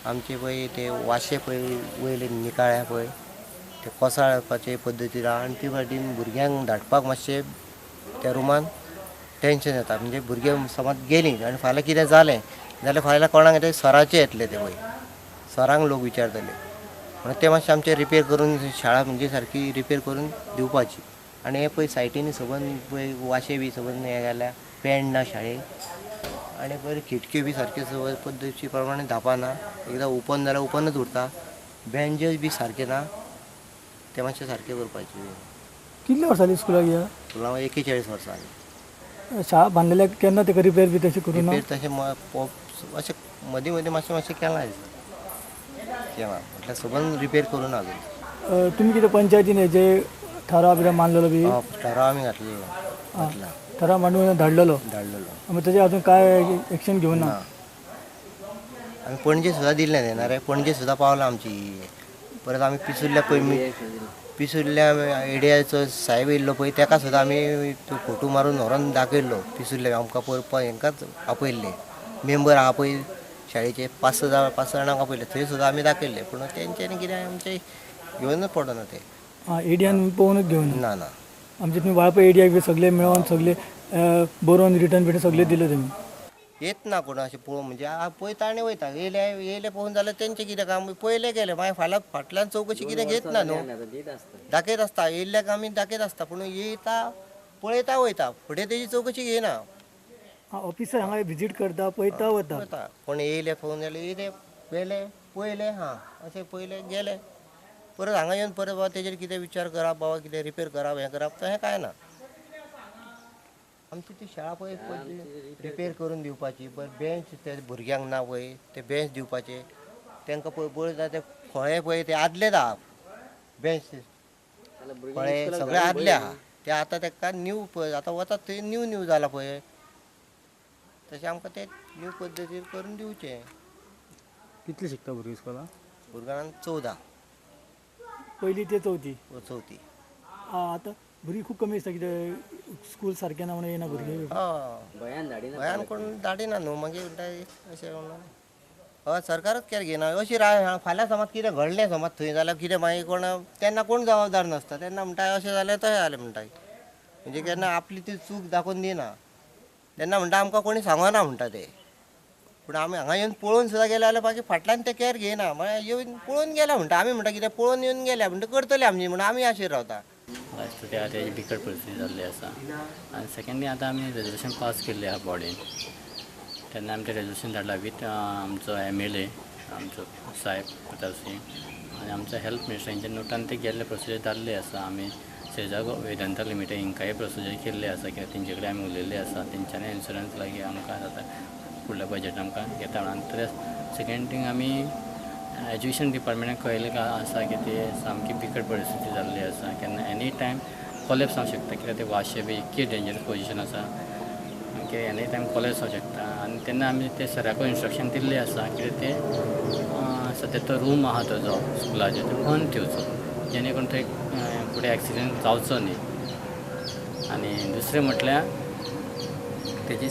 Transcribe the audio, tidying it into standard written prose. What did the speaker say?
आमचे पळय ते वाशे पळय वयले निकाळ्या पळय ते कोसळपाचे पद्दतीर आहा आनी ती फाटी भुरग्यांक धाडपाक मातशें त्या रुमान टेंशन येता. म्हणजे भुरगे समज गेलीं आनी फाल्यां कितें जालें जाल्यार फाल्यां कोणाक ते सराचे येतले ते पळय सरांक लोक विचारतले म्हणून ते मातशें आमचें रिपेर करून शाळा म्हणजे सारकी रिपेर करून दिवपाची. आनी हे पळय सायटींनी सबंद पळय वाशे बी सबंद हे जाल्या पेंट ना शाळेक आनी बरी खिटक्यो बी सारक्यो सगळे पद्दती प्रमाणे धांपना, एकदां ओपन जाल्यार ओपनूच उरता. बेंचेस बी सारके ना, ते मातशे सारके करपाचे. कितले वर्सां जाली स्कुलाक या? स्कुलाक 41 वर्सां जालीं. शाळा बांदलेल्या केन्ना तेका रिपेर बी तशें करूं ना? रिपेर तशें अशें मदीं मदीं मातशें मातशें केलां दिसता, केलां म्हटल्यार सबंद रिपेर करूं ना अजून. तुमी कितें पंचायतीन हेजे थाराव बी मानलेलो बी? थाराव आमी घातलेलो, घातला थाराव मांडून धाडलेलो, धाडलेलो. मागीर तेजेर अजून काय एक्शन घेवना? आमी पणजे सुद्दां दिल्लें तेन्ना रे, पणजे सुद्दां पावलां आमची. परत आमी पिसुर्ल्या पळय पिसुर्ल्या एडियाचो साहेब येयल्लो पळय तेका सुद्दां आमी तो फोटो मारून व्हरोन दाखयल्लो. पिसुर्ल्या आमकां पळय हेंकाच आपयल्ले मेंबर आहा पळय शाळेचे 5-6 जाणांक आपयले, थंय सुद्दां आमी दाखयल्ले. पूण तेंच्यांनी कितें आमचें घेवनच पडना ते. आं, एडियान पळोवनच घेवन ना ना. आमचे तुमी वाळपय एडियाक बी सगळे मेळोन सगळे बरोवन रिटर्न बिटन सगळे दिले तुमी? येत ना कोण अशें पळोवंक, म्हणजे पळयता आनी वयता. येयले येयले पळोवन जाल्यार तेंचें कितें काम पयलें गेलें, मागीर फाल्यां फाटल्यान चवकशी कितें घेत ना न्हू. दाखयत आसता येयल्ल्याक आमी दाखयत आसता, पूण येयता पळयता वयता, फुडें तेजी चवकशी घेयना. ऑफिसर हांगा विजीट करता पळयता वता, वता. कोण येयले पळोवन जाल्यार येयले गेले पळयले, हां अशें पळयले गेले, परत हांगा येवन परत बाबा तेजेर कितें विचार करप, बाबा कितें रिपेर करप, हें करप, तशें कांय ना. आमची ती शाळा पळय रिपेर करून दिवपाची. बरें बेंच ते भुरग्यांक ना पळय ते बेंच दिवपाचे तांकां. पळय पळयता ते फळे पळय ते आदलेच आहा बेंच, फळे सगळे आदले आहा ते. आतां ताका न्यू पळय आतां वतात थंय न्यू न्यू जाला पळय, तशें आमकां ते न्यू पद्दतीर करून दिवचें. कितली शिकता भुरगीं स्कुलान? भुरग्यांक 14. पयली ते चवथी? चवथी. आतां भुरगीं खूब कमी आसता कितें स्कूल सारकें ना म्हणून येना भुरगीं? हय, भंयान कोण धाडिना न्हू. मागीर म्हणटा अशें म्हणून हय सरकारच केअर घेयना. अशी राय फाल्यां समज कितें घडलें समज थंय जाल्यार कितें मागीर कोण तेन्ना कोण जबाबदार नासता, तेन्ना म्हणटा अशें जालें तशें जालें म्हणटा. म्हणजे केन्ना आपली ती चूक दाखोवन दिना, तेन्ना म्हणटा आमकां कोणी सांगना म्हणटा ते. पूण आमी हांगा येवन पळोवन सुद्दां गेले जाल्यार बाकी फाटल्यान ते केअर घेयना. म्हळ्यार येवन पळोवन गेल्या म्हणटा आमी, म्हणटा कितें पळोवन येवन गेल्या म्हणटा करतले आमी म्हणून आमी आशेर रावता. आतां तेजी बिकट परिस्थिती जाल्ली आसा. आनी सेकेंडली आतां आमी रेजोल्युशन पास केल्लें आहा बॉडीन, तेन्ना आमी तें रेजोल्युशन धाडलां वीथ आमचो MLA आमचो साहेब प्रताप सिंग आनी आमचो हेल्थ मिनिस्टर हेंच्या नोटान ते गेल्ले प्रोसिजर जाल्ले आसा. आमी सेजा वेदांता लिमिटेड हिंकाय प्रोसिजर केल्ले आसा कित्याक तेंचे कडेन आमी उलयल्ले आसा, तेंच्यांनी इन्शुरन्स लागीं आमकां आतां फुडल्या बजट आमकां घेता म्हणून. आनी तशेंच सेकेंड थींग आमी एज्युकेशन डिपार्टमेंटाक कळयलें आसा की ते सामकी बिकट परिस्थिती जाल्ली आसा, केन्ना एनी टायम कोलॅप्स जावंक शकता कित्याक ते वाशे बी इतकी डेंजरस पोजिशन आसा की एनी टायम कोलॅप्स जावंक शकता. आनी तेन्ना आमी ते सराकूय इन्स्ट्रक्शन दिल्लें आसा कित्याक ते सद्या तो रूम आहा तो जो स्कुलाचो तो बंद ठेवचो जेणे करून थंय फुडें एक्सिडंट जावचो न्ही. आनी दुसरें म्हटल्यार तेजी